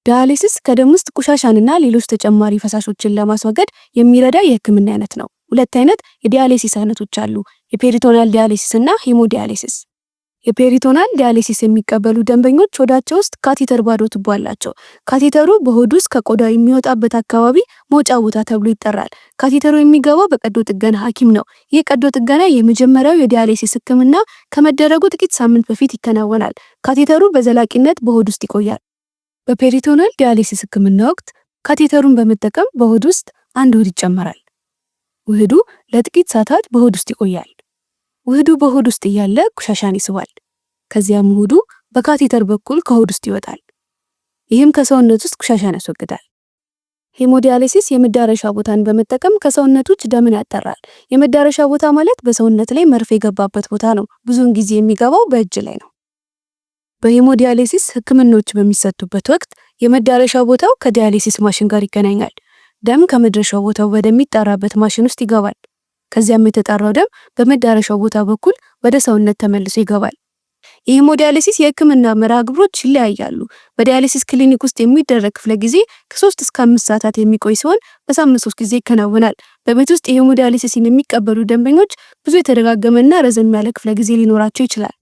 ዳያሊሲስ ከደም ውስጥ ቆሻሻንና ሌሎች ተጨማሪ ፈሳሾችን ለማስወገድ የሚረዳ የህክምና አይነት ነው። ሁለት አይነት የ dialysis አይነቶች አሉ፣ የ peritoneal dialysis እና hemodialysis። የ peritoneal dialysis የሚቀበሉ ደንበኞች ሆዳቸው ውስጥ catheter ባዶ ቱቦ አላቸው። Catheter ኡ በሆድ ውስጥ ከቆዳው የሚወጣበት አካባቢ መውጫ ቦታ ተብሎ ይጠራል። Catheter ኡ የሚገባው በቀዶ ጥገና ሐኪም ነው። ይህ ቀዶ ጥገና የመጀመሪያው የ dialysis ህክምና ከመደረጉ ጥቂት ሳምንት በፊት ይከናወናል። Catheter ኡ በዘላቂነት በሆድ ውስጥ ይቆያል። በ peritoneal dialysis ህክምና ወቅት catheter ኡን በመጠቀም በሆድ ውስጥ አንድ ውህድ ይጨመራል። ውህዱ ለጥቂት ሰዓታት በሆድ ውስጥ ይቆያል። ውህዱ በሆድ ውስጥ እያለ ቆሻሻን ይስባል። ከዚያም ውህዱ በ catheter በኩል ከሆድ ውስጥ ይወጣል። ይህም ከሰውነት ውስጥ ቆሻሻን ያስወግዳል። Hemodialysis የመዳረሻ ቦታን በመጠቀም ከሰውነት ውጭ ደምን ያጠራል። የመዳረሻ ቦታ ማለት በሰውነት ላይ መርፌ የገባበት ቦታ ነው። ብዙውን ጊዜ የሚገባው በእጅ ላይ ነው። በ hemodialysis ህክምናዎች በሚሰጡበት ወቅት የመዳረሻ ቦታው ከ dialysis ማሽን ጋር ይገናኛል። ደም ከመድረሻው ቦታው ወደሚጣራበት ማሽን ውስጥ ይገባል። ከዚያም የተጣራው ደም በመዳረሻው ቦታ በኩል ወደ ሰውነት ተመልሶ ይገባል። የ hemodialysis የህክምና መርሃ ግብሮች ይለያያሉ። በ dialysis ክሊኒክ ውስጥ የሚደረግ ክፍለ ጊዜ ከ3 እስከ 5 ሰዓታት የሚቆይ ሲሆን በሳምንት ሶስት ጊዜ ይከናወናል። በቤት ውስጥ የ hemodialysis ን የሚቀበሉ ደንበኞች ብዙ የተደጋገመና ረዘም ያለ ክፍለ ጊዜ ሊኖራቸው ይችላል።